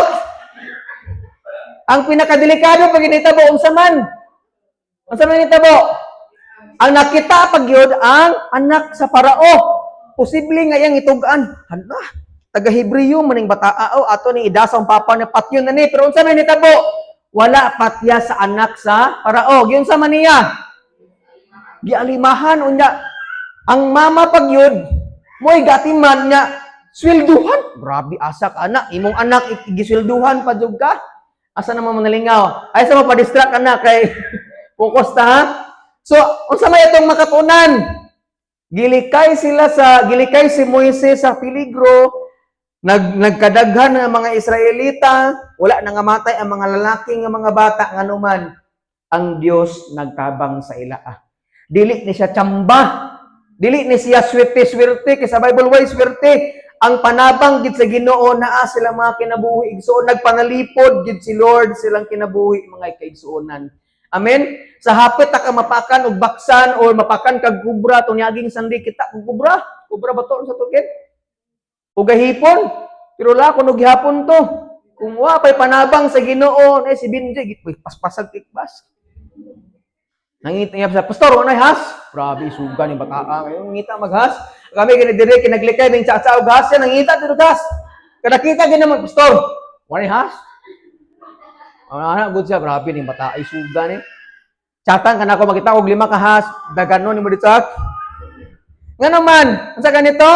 ang pinakadelikado pag nahitabo, unsa man? Unsa man nahitabo? Ang nakita pag yun, ang anak sa Parao. Posible nga iyang itugan. Hala, taga Hebreo maning bataa o ato ning idasang papa na patyon na ni. Pero unsa man nahitabo? Wala patya sa anak sa Parao. Giunsa man niya? Gialimahan. Unya ang mama pag yun, mo'y gatiman niya, swelduhan. Grabe asa ka anak, imong anak giswelduhan pa jud ka. Asa naman mo nalingaw? Ay sa mo pa-distract anak kay focus ta, ha. So, unsa may itong makatunan? Gilikay si Moises sa peligro, nagkadaghan ng mga Israelita, wala nangamatay ang mga lalaki nga mga bata, nganuman ang Dios nagtabang sa ila. Dili ni siya tsamba. Dili ni siya swerte-swerte kay sa Bible way swerte. Ang panabang gid sa Ginoo naa sila mga kinabuhi. Igsuon, nagpanalipod gid si Lord silang kinabuhi, mga kaigsuonan. Amen. Sa hapit ta ka mapakan og baksan or mapakan kag kubra tunyaging sandi kita og kubra. Kubra ba to sa tukid? Ug gahipon. Pero la kuno gihapon to. Kung wa pay panabang sa Ginoo, eh si Binji, uy, paspasag tikbas. Nangita niya sa pastor, wanay has? Grabe, suga ni bataa. Ngayon, ngita maghas. Kami kini dire kinaglikay ning tsa og has, yan nangita dito has. Kada kita gid naman, "Pastor, wanay has?" Ang anak good siya, grabe ni bata ay suga ni. Chatan ka na ako makita og lima ka has, daganon nimo dito. Nga naman, unsa ganito?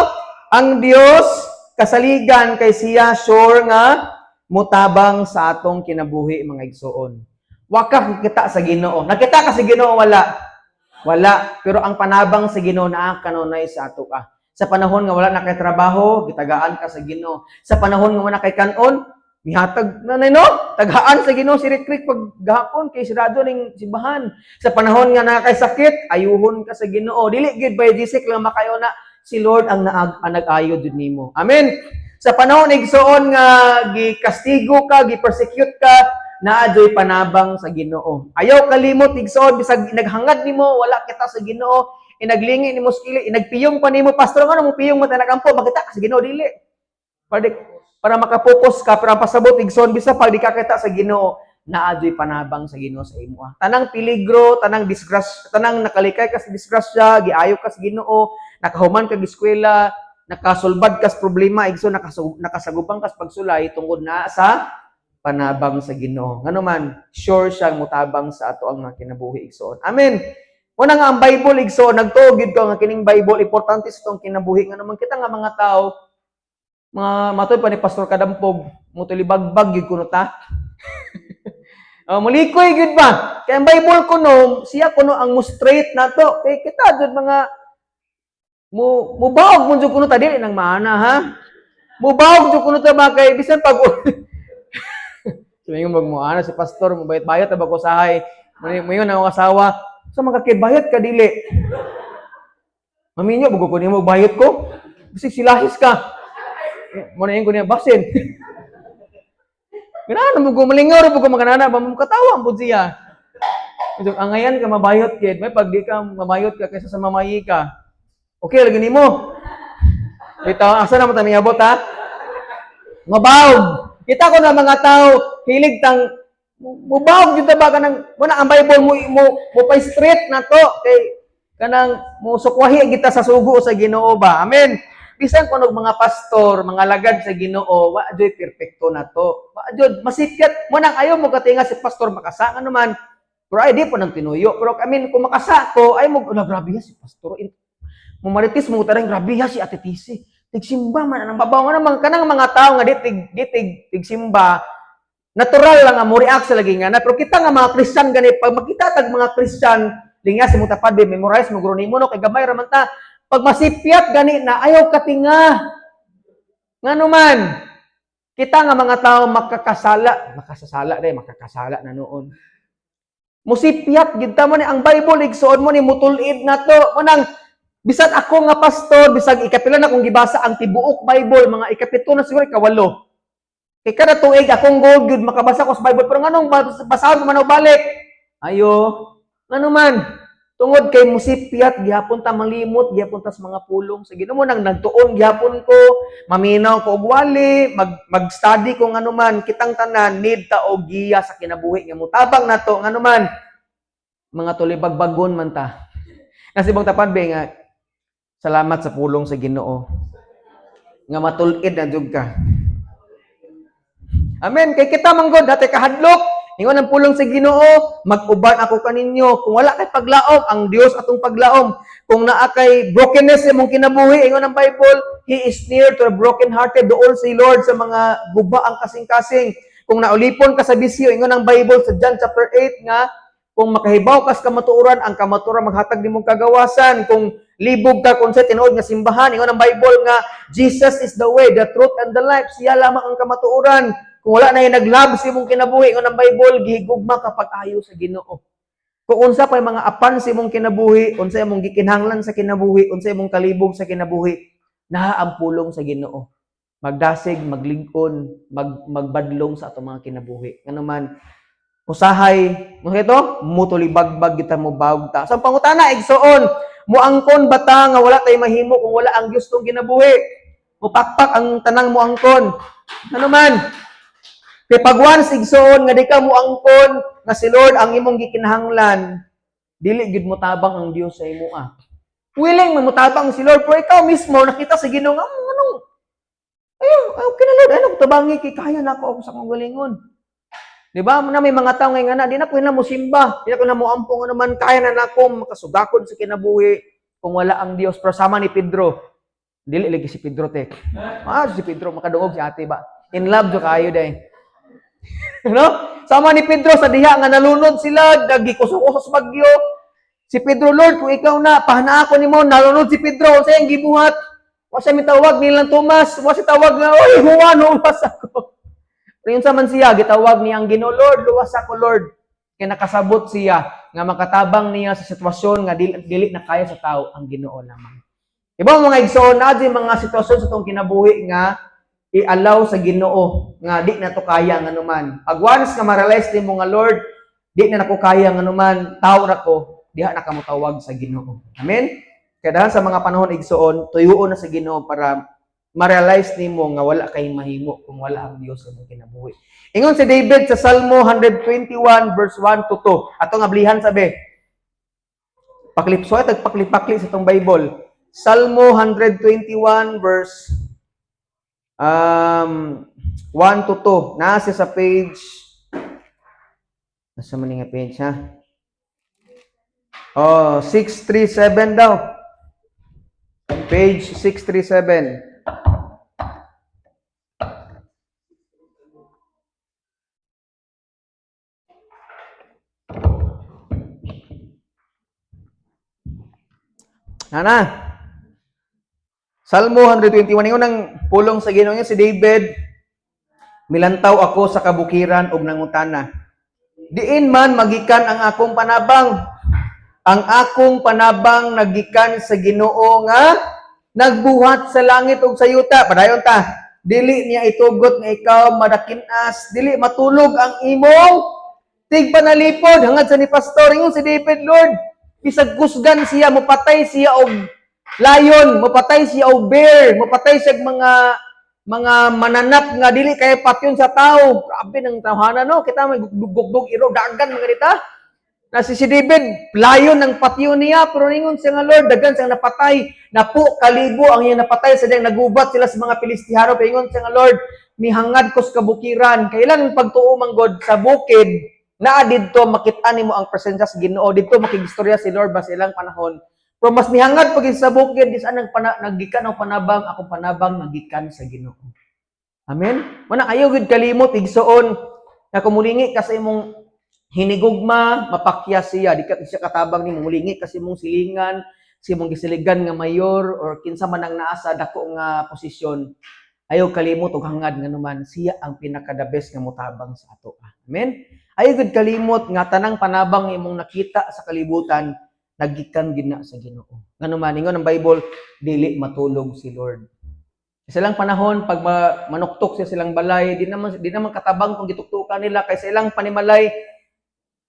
Ang Dios kasaligan kay siya sure nga mutabang sa atong kinabuhi, mga igsuon. Wa ka kita sa Ginoo. Nakita ka sa Ginoo, wala? Wala. Pero ang panabang sa Ginoo naa kanunay sa ato ka. Sa panahon nga wala na kay trabaho, gitagaan ka sa Ginoo. Sa panahon nga wala kay kanon, mihatag na no? Tagaan sa Ginoo si Rick pag gahapon kay sirado ning simbahan. Sa panahon nga naa kay sakit, ayuhon ka sa Ginoo. Dili gyud by gisik lang makayo na si Lord ang ang nag-ayo jud nimo. Amen. Sa panahon, igsuon, nga gikastigo ka, gi-persecute ka, naa joy panabang sa Ginoo. Ayaw kalimot, igsuon, bisag naghangad nimo wala kita sa Ginoo, inaglingi nimo skili, inagpiyong pa nimo, "Pastor, nga mo piyong mo tanagampo, makita ka sa Ginoo?" Dili. Para makapokus ka, pero ang pasabot, igsoon, bisa pag di ka kita sa Ginoo, naa joy panabang sa Ginoo sa imo. Tanang peligro, tanang disgrace, tanang nakalikay ka sa disgrasya, giayo ka sa Ginoo, nakahuman ka eskwela, nakasulbad ka sa problema, igsoon, nakasagupang ka sa pagsulay tungod na sa panabang sa Ginoo. Ngano man, sure siyang mutabang sa ato ang mga kinabuhi, igsoon. Amen. Una nga ang Bible, igsoon, nagtuo gid ko nga kining Bible importante sa itong kinabuhi, ngano man kita nga mga tao, mga matoy pa ni Pastor Kadampog, mutilibagbag gid kuno ta. Oh, mulikoy gid ba? Kay ang Bible kuno, siya kuno ang mo straight nato. Kay kita jud mga mo mubaog mo jud kuno ta, dili nang maana, ha. Mubaog jud kuno ta ba kay bisan pag Sumingon mag mo ana si pastor, mo bayot-bayot ba ko sahay. Moingon ang asawa, "Sa mga bayot ka dili?" "Maminyo bugo ko nimo bayot ko. Bisig silahis ka." Mo na ko niya basin. Ganahan mo ko malingaw ra ko makanana ba mo katawa pud siya. So, angayan ka mabayot kid, may pag di ka mabayot ka kaysa sa mamayi ka. Okay lagi nimo. Bitaw asa na mo ta miabot ha? Mabawog. Kita ko na mga tao hilig tang mubawog jud ta ba kanang wala ang Bible mo mo mo pa straight na to kay kanang mo sukwahi kita sa sugo sa Ginoo ba. Amen. Bisan kuno mga pastor, mga lagad sa Ginoo, wa joy perpekto na to. Wa jud masipyat mo nang ayaw mo katinga si pastor makasa ano man. Pero ay di po nang tinuyo. Pero I mean, kung makasa ko, ay mo, ala, grabe ya si pastor. Mumaritis mo tarang grabe ya si Ate Tisi. Tigsimba man ang babaw nga naman kanang mga tao nga di tig tigsimba, natural lang nga mo react sa lagi nga na. Pero kita nga mga Christian gani pag makita tag mga Christian linga si mutapad be memorize mo guro nimo no kay gamay ra man ta. Pag masipyat gani na ayaw katinga. Ngano man kita nga mga tao makakasala, makasasala day, makakasala na noon. Musipyat gid ta mo ni ang Bible igsuon mo ni mutulid na to. Mo nang bisan ako nga pastor, bisag ikapila na kong gibasa ang tibuok Bible, mga ikapito na siguro ikawalo. Kay kada tuig akong goal gyud makabasa ko sa Bible, pero nganong basahon ko man og balik? Ayo, ngano man? Tungod kay musipyat gihapon ta malimot gihapon ta sa mga pulong sa Ginoo mo nang nagtuon gihapon ko, maminaw ko og wali, mag-study ko ngano man, kitang tanan need ta og giya sa kinabuhi nga motabang nato ngano man mga tulibagbagon man ta. Nasibong tapad be nga salamat sa pulong sa Ginoo nga matul-id na jud ka. Amen. Kay kita man gud dati kahadlok. Ingon ang pulong sa Ginoo, mag-uban ako kaninyo. Kung wala kay paglaom, ang Dios atong paglaom. Kung naa kay brokenness sa imong kinabuhi, ingon ang Bible, He is near to the broken-hearted. Dool si Lord sa mga guba ang kasing-kasing. Kung naulipon ka sa bisyo, ingon ang Bible sa John chapter 8 nga kung makahibaw kas kamatuoran, ang kamatuoran maghatag nimong kagawasan. Kung libog ka kung sa tinuod nga simbahan, ingon ang Bible nga Jesus is the way, the truth and the life. Siya lamang ang kamatuoran. Kung wala na yung nag-love sa imong kinabuhi, ingon ang Bible, gihigugma ka pag-ayo sa Ginoo. Kung unsa pa yung mga apan sa imong kinabuhi, unsa imong gikinahanglan sa kinabuhi, unsa imong kalibog sa kinabuhi, naa ang pulong sa Ginoo. Magdasig, maglingkon, magbadlong sa atong mga kinabuhi. Ngano man, usahay, mo ito, mutulibagbag kita mo bawog ta. So, ang pangutana, igsoon, muangkon ba ta nga wala tay mahimo kung wala ang Dios tong kinabuhi? Mupakpak ang tanang muangkon. Ano man? Kay pag once igsoon nga di ka muangkon nga si Lord ang imong gikinahanglan, dili gid mo tabang ang Dios sa imo ah. Willing man motabang si Lord, pero ikaw mismo nakita sa Ginoo nga anong ayo, okay na Lord, ano tabangi kay kaya na ako sa akong galingon. Di ba? Na may mga tao ngayon nga na, di na ko na mo simba, di na ko na mo ampong ano man, kaya na nako makasugakod sa kinabuhi kung wala ang Dios. Pero sama ni Pedro, dili lagi si Pedro te. Ah, si Pedro makadungog si ate ba? In love jo kayo day. No? Sama ni Pedro sa diha nga nalunod sila, nagikuso-kuso sa bagyo. Si Pedro, "Lord, kung ikaw na, pahana ako nimo." Nalunod si Pedro, unsa iyang gibuhat? Wa siya mitawag nilang Tomas, wa siya tawag nga, "Oy, Juan, luwas ako." Pero yun sa man siya, gitawag niya ang Ginoo, "Lord, luwas ako, Lord." Kaya nakasabot siya nga makatabang niya sa sitwasyon nga dili, dili na kaya sa tao ang Ginoo lamang. Iba mga igsoon, naa mga sitwasyon sa tong kinabuhi nga i-allow sa Ginoo nga di na to kaya nga anuman. Pag once nga ma-realize nimo nga, "Lord, di na nako kaya nga anuman, tao ra ko," diha na ka motawag sa Ginoo. Amen? Kaya dahil sa mga panahon igsoon, tuyuon na sa Ginoo para ma-realize nimo nga wala kay mahimo kung wala ang Dios sa imong kinabuhi. Ingon si David sa Salmo 121 verse 1 to 2. Atong ablihan sabi. Paklip so tagpakli-pakli sa tong Bible. Salmo 121 verse 1 to 2. Nasa sa page. Nasa man nga page ha? Oh, 637 daw. Page 637. Nana. Salmo 121 ingon ang pulong sa Ginoo niya si David, "Milantaw ako sa kabukiran ug nangutana. Diin man magikan ang akong panabang? Ang akong panabang nagikan sa Ginoo nga nagbuhat sa langit ug sa yuta." Padayon ta. Dili niya itugot nga ikaw madakinas, dili matulog ang imong tigpanalipod. Hangad sa ni pastor, ingon si David, "Lord, bisag kusgan siya, mopatay siya og lion, mopatay siya og bear, mopatay siya og mga mananap nga dili kay patyon sa tao." Grabe ng tawhana, no? Kita may gugdug iro dagan mga dita. Na si David, lion ang patyon niya, pero ningon siya nga, "Lord, dagan siyang napatay. Napo kalibo ang iyang napatay sa diyang nagubat sila sa mga Pilistihano." Pero ingon siya nga, "Lord, mihangad ko sa kabukiran." Kailan pagtuo man God sa bukid, naa didto makita nimo ang presensya sa Ginoo. Didto makigistorya si Lord ba sa ilang panahon. Pero mas mihangad pag sa bukid, di saan naggikan ang panabang, akong panabang nagikan sa Ginoo. Amen? Mana ayaw gid kalimot, igsoon, nga kung mulingi ka sa imong hinigugma, mapakya siya, di ka siya katabang nimo. Mulingi ka sa imong silingan, sa imong gisiligan nga mayor or kinsa man ang naa sa dako nga posisyon, ayaw kalimot og hangad nga naman siya ang pinaka the best nga motabang sa ato. Amen? Ayaw gid kalimot nga tanang panabang imong nakita sa kalibutan nagikan gid na sa Ginoo. Ngano man, ingon ang Bible, dili matulog si Lord. Sa ilang panahon, pag manuktok siya silang balay, di naman katabang kung gituktukan nila kay sa ilang panimalay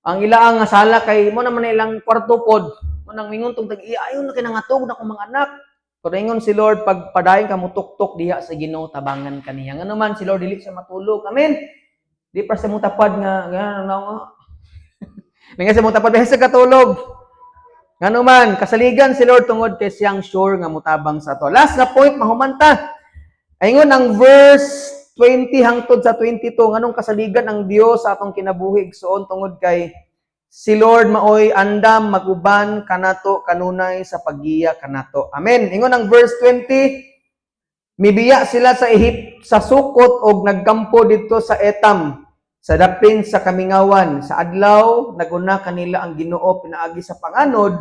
ang ilaang nga sala kay mo naman na ilang kwarto pod. Mo nang mingon tong tag iya, "Ayon na kay nangatog na akong mga anak." Pero ingon si Lord, pag padayon ka mutuktok diha sa Ginoo, tabangan kaniya. Ngano man, si Lord dili siya matulog. Amen. Di pa sa mong tapad nga nga nga. Nga sa mong tapad sa katulog. Ngano man, kasaligan si Lord tungod kay siyang sure nga mutabang sa ato. Last na point, mahumanta. Ingon ang verse 20 hangtod sa 22, nganong kasaligan ang Dios sa atong kinabuhi, igsoon? Tungod kay si Lord maoy andam maguban kanato kanunay sa paggiya kanato. Amen. Ingon ang verse 20, mibiya sila sa Ehip sa Sukot og nagkampo didto sa Etam sa dapin sa kamingawan. Sa adlaw naguna kanila ang Ginoo pinaagi sa panganod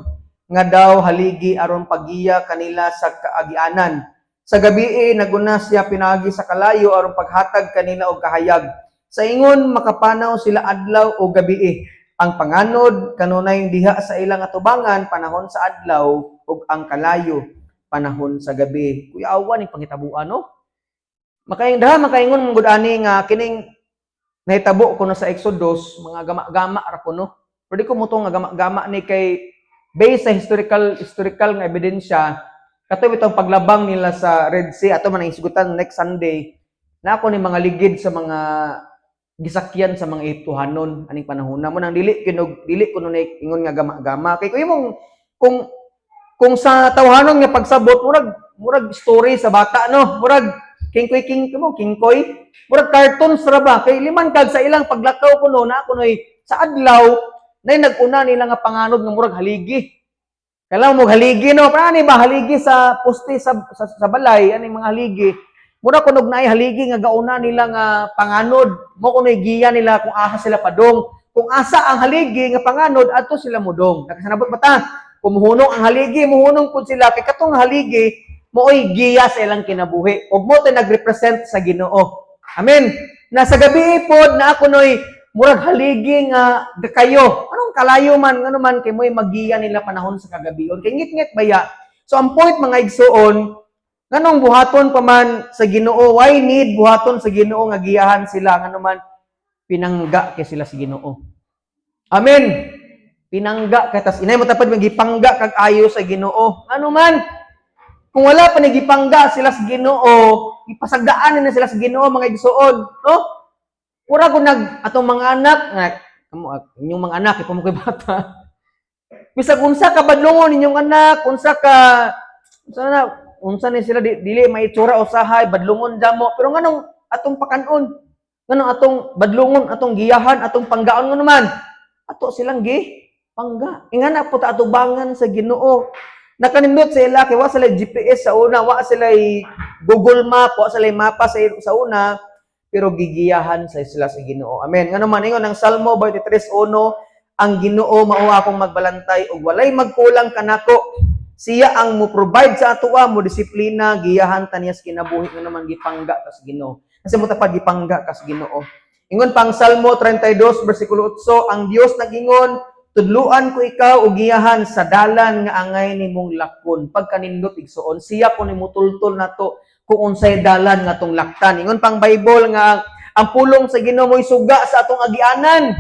nga daw haligi aron paggiya kanila sa kaagianan. Sa gabi naguna siya pinaagi sa kalayo aron paghatag kanila og kahayag. Sa ingon makapanaw sila adlaw o gabi. Ang panganod kanunay diha sa ilang atubangan panahon sa adlaw ug ang kalayo panahon sa gabi. Kuyawa ning pangitabuan, no? Makaing daha makaingon man gud ani nga kining nahitabo kuno sa Exodus, mga gama-gama ra kuno. Pero di ko mutuo nga gama-gama ni kay based sa historical historical nga ebidensya, kato itong paglabang nila sa Red Sea, ato man ang isgutan next Sunday, na ako ni mga ligid sa mga gisakyan sa mga Ehiptohanon aning panahon na mo nang dili kinog dili kuno na ingon nga gama-gama kay kung imong kung sa tawhanon nga pagsabot, murag murag story sa bata, no? Murag kingkoy, king mo kingkoy, murag cartoons ra ba, kay liman kag sa ilang paglakaw kuno na kunoy sa adlaw nay nag-una nila nga panganod nga murag haligi. Kailangan mo haligi, no? Paano ba haligi sa poste sa balay, ani mga haligi? Mura kunog naay haligi nga gauna nila nga panganod. Mo kunoy giya nila kung asa sila padong. Kung asa ang haligi nga panganod, adto sila mudong. Nakasanabot ba ta? Kung muhunong ang haligi, muhunong pud sila kay katong haligi mooy giya sa ilang kinabuhi. Ug mo nagrepresent sa Ginoo. Amen. Na sa gabi pod na ako noy murag haligi nga kayo. Anong kalayo man, ngano man kay mo'y magiya nila panahon sa kagabion. Kay ngit-ngit baya. So ang point, mga igsuon, nganong buhaton pa man sa Ginoo? Why need buhaton sa Ginoo nga giyahan sila? Ngano man, pinangga kay sila sa Ginoo. Amen. Pinangga kay tas inay mo tapad magipangga kag ayo sa Ginoo. Ano man? Kung wala pa ni gipangga sila sa Ginoo, ipasagdaan na sila sa Ginoo, mga igsuon, no? Mura ko nag atong mga anak nga kamo, inyong mga anak ipa mo kay bata. Bisag unsa ka badlongon ninyong anak, unsa ka unsa na unsa ni sila dili may itsura usahay, badlongon jamo, pero nganong atong pakanon? Nganong atong badlongon, atong giyahan, atong panggaon? Ngano man? Ato silang gi pangga. Ingana po ta atubangan sa Ginoo. Nakanindot sa ila kay wa sila GPS sa una, wa sila Google Map, wa sila mapa sa una, pero gigiyahan sa sila sa Ginoo. Amen. Ngano man, ingon ang Salmo 23:1, "Ang Ginoo mao akong magbalantay ug walay magkulang kanako. Siya ang mo provide sa atoa, mo disiplina, giyahan ta niya sa kinabuhi." Ngano man, gipangga ta sa Ginoo. Kasi mo tapad gipangga ka sa Ginoo. Ingon pang Salmo 32 bersikulo 8, "Ang Dios nagingon, tudluan ko ikaw ug giyahan sa dalan nga angay nimong lakon." Pagkanindot, igsuon, siya ko nimo tultol nato. kung unsay dalan nga atong laktan. Ingon pang Bible nga ang pulong sa Ginoo mo'y suga sa atong agianan.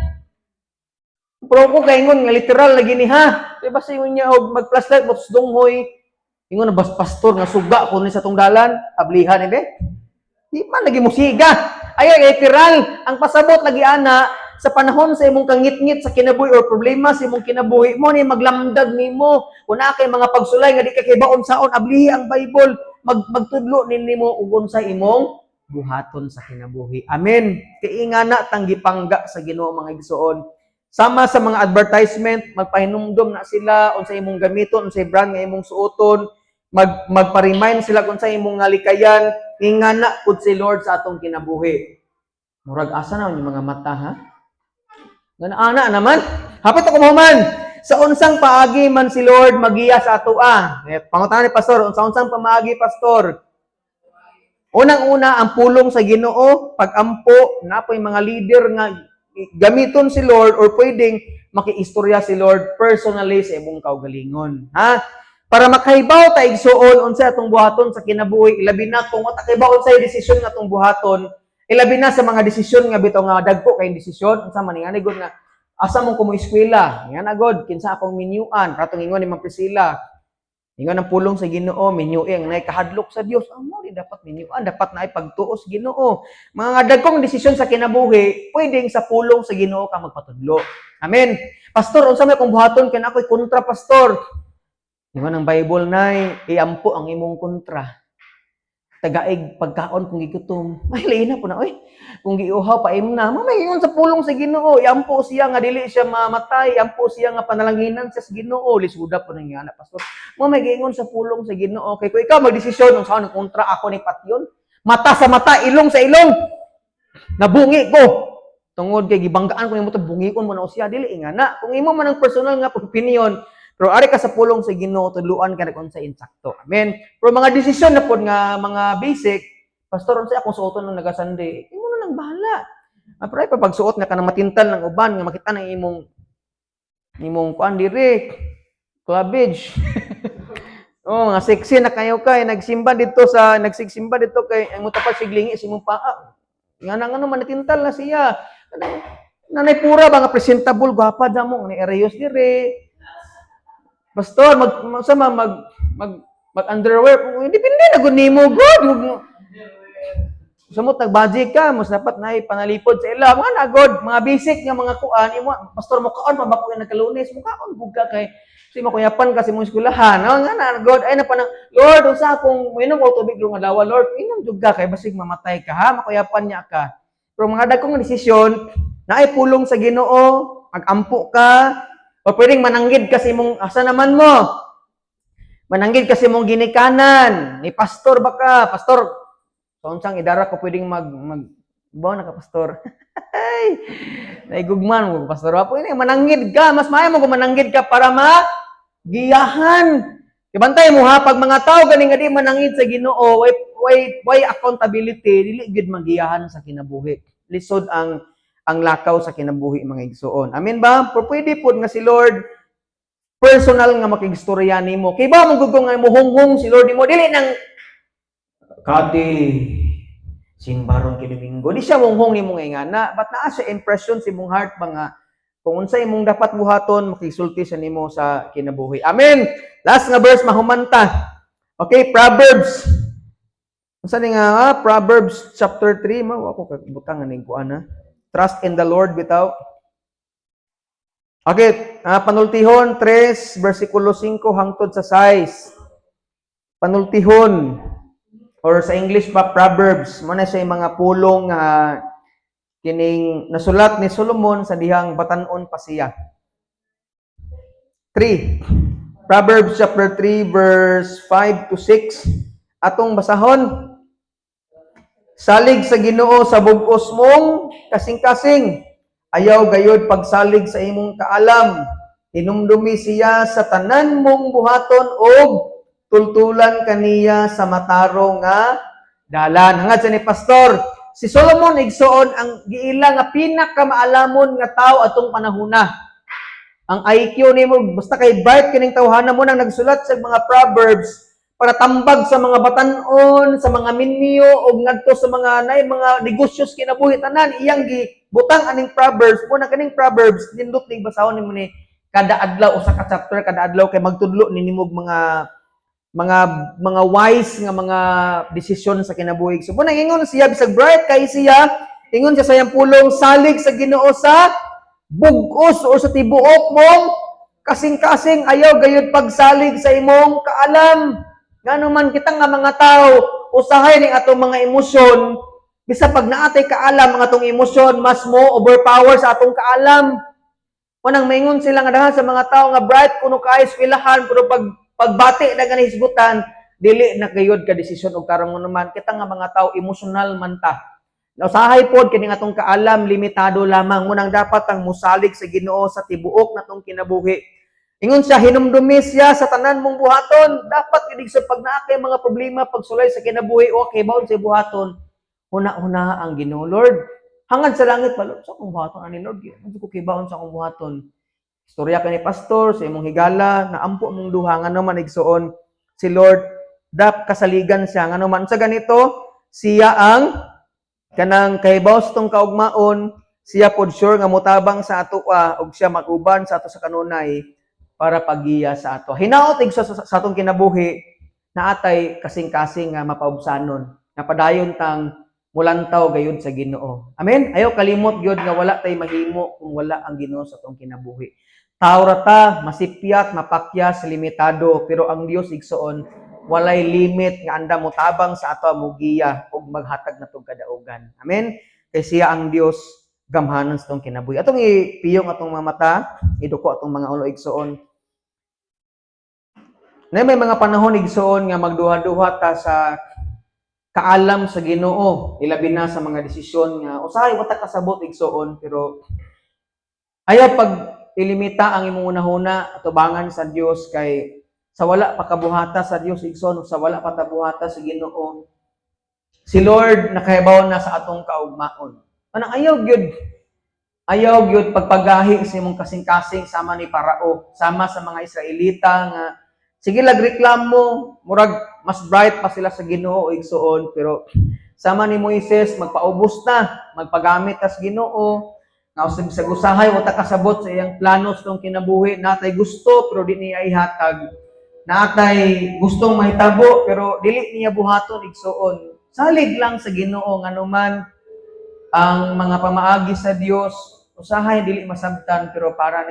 Pero ko kaingon nga literal lagi ni, ha. Di ba sa ingon niya og mag-flashlight mo dunghoy? Ingon na bas, pastor, nga suga ko ni sa atong dalan, ablihan ni be. Di man lagi mo siga. Ay, literal ang pasabot lagi ana sa panahon sa imong kangitngit sa kinabuhi or problema sa imong kinabuhi mo ni maglamdag nimo. Kung naa kay mga pagsulay nga di ka kibaon saon, ablihi ang Bible, magtudlo ni nimo ug unsa imong buhaton sa kinabuhi. Amen. Kay ingana tang gipangga sa Ginoo, mga igsoon. Sama sa mga advertisement, magpahinumdom na sila unsa imong gamiton, unsay brand nga imong suoton, magpa-remind sila kung sa imong nga likayan, ingana pud si Lord sa atong kinabuhi. Murag asa na yung mga mata, ha? Ngana ana naman. Hapit ako mahuman. Sa unsang paagi man si Lord magiya sa atoa? Eh, pangutana ni pastor, unsa unsang pamaagi, pastor? Unang-una, ang pulong sa Ginoo, pagampo, na po yung mga leader nga gamiton si Lord or pwedeng makiistorya si Lord personally sa imong kaugalingon. Ha? Para makahibaw ta, igsuon, unsa atong buhaton sa kinabuhi, ilabi na kung wa ta kahibaw unsay desisyon nga atong buhaton, ilabi na sa mga desisyon nga bitaw nga dagko kay desisyon, unsa man nga god nga asa mo ko mo eskwela, nga na god, kinsa akong minyuan, katong ingon ni Ma'am Priscilla. Ingon ang pulong sa Ginoo, minyui ang nay kahadlok sa Dios. Ang mo di dapat minyuan, dapat naay pagtuos Ginoo. Mga dagkong desisyon sa kinabuhi, pwedeng sa pulong sa Ginoo ka magpatudlo. Amen. Pastor, unsa may akong buhaton kay ako'y kontra, pastor? Ingon ang Bible, nay, iampo ang imong kontra. Tagaig pagkaon kung gigutom. Ay, lain na po na, oy. Kung giuhaw, paim na. Mamay ingon sa pulong sa Ginoo, iampo siya nga dili siya mamatay, iampo siya nga panalanginan siya sa Ginoo. Lisuda po nang anak, pastor. Mamay giingon sa pulong sa Ginoo. Kay kung ikaw magdesisyon, unsa ang kontra ako ni patyon? Mata sa mata, ilong sa ilong. Nabungi ko. Tungod kay gibanggaan ko nimo to, bungikon mo na siya, dili ingana. Kung imo man ang personal nga opinion, pero ari ka sa pulong sa Ginoo, tudluan ka na kung sa insakto. Amen. Pero mga desisyon na pod nga mga basic, pastor, unsa akong suoton ng naga-Sunday? Imo na nang bahala. Ah, pero ay pagsuot nga ka na matintal ng uban nga makita na imong kuan dire, cleavage. Oh, nga sexy na kayo kay nagsimba dito sa nagsigsimba dito kay ang mutapat siglingi sa imong paa. Nga na ngano man natintal na siya. Nanay pura ba nga presentable gwapa damo ni erayos dire. Pastor, mag, mag sama mag mag mag underwear. Depende na gud nimo god. Samot nagbaji ka, mas dapat na panalipod sa ila. Mga nagod, mga basic nga mga kuan, imo pastor mo kaon pa ba ko nagkalunes, mo kaon gud ka kay si makuyapan ka sa imong eskwelahan. No, nga na God, ay na pa nang Lord, unsa akong minom og tubig nga adlaw, Lord, inom jud ka kay basig mamatay ka, ha, makuyapan niya ka. Pero mga dagkong desisyon, naay pulong sa Ginoo, magampo ka, o pwedeng mananggid ka sa imong asa naman mo. Mananggid ka sa imong ginikanan, ni pastor ba ka, pastor, sa unsang idara ko pwedeng mag mag ba na ka, pastor? Ay, naigugman mo, pastor. Wa ini mananggid ka, mas maayo mo kung mananggid ka para ma giyahan. Ibantay mo ha, pag mga tao gani nga di manangid sa Ginoo, way accountability, dili gyud magiyahan sa kinabuhi. Lisod ang lakaw sa kinabuhi, mga igsuon. Amen ba? Pero pwede pod nga si Lord personal nga makigstorya nimo. Kay ba mo gugong nga mohunghong si Lord nimo dili nang kati simbaron kay Domingo. Di siya monghong nimo nga ingana, but naa siya impression sa imong heart ba nga kung unsa imong dapat buhaton, makisulti siya nimo sa kinabuhi. Amen. Last nga verse, mahumanta. Okay, Proverbs. Unsa ni nga Proverbs chapter 3 mo ako butang nga ning kuan ha. Trust in the Lord bitaw. Okay, Panultihon 3 versikulo 5 hangtod sa 6. Panultihon or sa English pa Proverbs, mo na siya yung mga pulong nga kining nasulat ni Solomon sa dihang batan-on pa siya. 3. Proverbs chapter 3 verse 5 to 6. Atong basahon. Salig sa Ginoo sa bug-os mong kasing-kasing. Ayaw gayod pagsalig sa imong kaalam. Hinumdumi siya sa tanan mong buhaton og tultulan kaniya sa matarong nga dalan. Hangad sa ni pastor, si Solomon, igsuon, ang giila nga pinakamaalamon nga tao atong panahona. Ang IQ nimo basta kay bright kining tawhana mo nang nagsulat sa mga Proverbs. Para tambag sa mga batanon, sa mga minyo og ngadto sa mga nay mga negosyo sa kinabuhi, tanan iyang gibutang aning Proverbs. Mo na kaning Proverbs, nindot ning basahon nimo ni kada adlaw, usa ka chapter kada adlaw, kay magtudlo ni nimog mga wise nga mga desisyon sa kinabuhi. So, muna ingon siya, bisag bright kay siya, ingon siya sa iyang pulong, "Salig sa Ginoo sa bug-os o sa tibuok mong kasing-kasing, ayaw gayud pagsalig sa imong kaalam." Ngano man kita nga mga tao, usahay ning atong mga emosyon, bisa pag naatay kaalam, ang atong emosyon mas mo overpower sa atong kaalam. Unang maingon sila nga daghan sa mga tao nga bright kuno kaayo eskwelahan, pero pag pagbati na gani hisgutan, dili na gayud ka desisyon. Og karon naman kita nga mga tao, emosyonal man ta. Usahay pod kini atong kaalam, limitado lamang. Munang dapat ang musalig sa Ginoo sa tibuok natong kinabuhi. Ingon siya, "Hinumdumi siya sa tanan mong buhaton." Dapat gid sa pag naa kay mga problema pagsulay sa kinabuhi o kay baon sa buhaton, huna-huna ang Ginoo. "Lord," hangad sa langit pa, "Lord, sa akong buhaton ani, Lord, ano ko kibaon sa akong buhaton?" Istorya ka ni pastor sa imong higala, naampo mong duha, ngano man, igsuon, si Lord dap kasaligan siya, ngano man sa ganito siya ang kanang kahibaw sa tong kaugmaon, siya pod sure nga motabang sa ato ug siya mag-uban sa ato sa kanunay para paggiya sa ato. Hinaot, igsoon, sa atong kinabuhi naatay kasing-kasing nga mapaubsanon, nga padayon tang mulantaw gayud sa Ginoo. Amen. Ayaw kalimot gyud nga wala tay mahimo kung wala ang Ginoo sa atong kinabuhi. Tao ra ta, masipyat, mapakyas, limitado, pero ang Dios, igsoon, walay limit nga anda mo tabang sa ato, mugiya ug maghatag natong kadaugan. Amen. Kay siya ang Dios gamhanan sa atong kinabuhi. Atong ipiyong atong mga mata, iduko atong mga ulo, igsoon. Na may mga panahon, igsoon, nga magduha-duha ta sa kaalam sa Ginoo, ilabi na sa mga desisyon nga usahay wa ta kasabot, igsoon, pero ayaw pag ilimita ang imong hunahuna atubangan sa Dios, kay sa wala pa kabuhata sa Dios, igsoon, sa wala pa tabuhata sa Ginoo, si Lord nakahibaw na sa atong kaugmaon. Anang ayaw gyud pagpagahi sa imong kasing-kasing sama ni Parao, sama sa mga Israelita nga sige lag reklamo, murag mas bright pa sila sa Ginoo, igsoon, pero sama ni Moises, magpaubos na, magpagamit tas Ginoo, nga usab sa usahay wa ta kasabot sa iyang plano sa tong kinabuhi, natay gusto pero di niya ihatag. Natay gustong mahitabo pero dili niya buhaton, igsoon. Salig lang sa Ginoo, nganuman ang mga pamaagi sa Dios usahay dili masabtan, pero para ni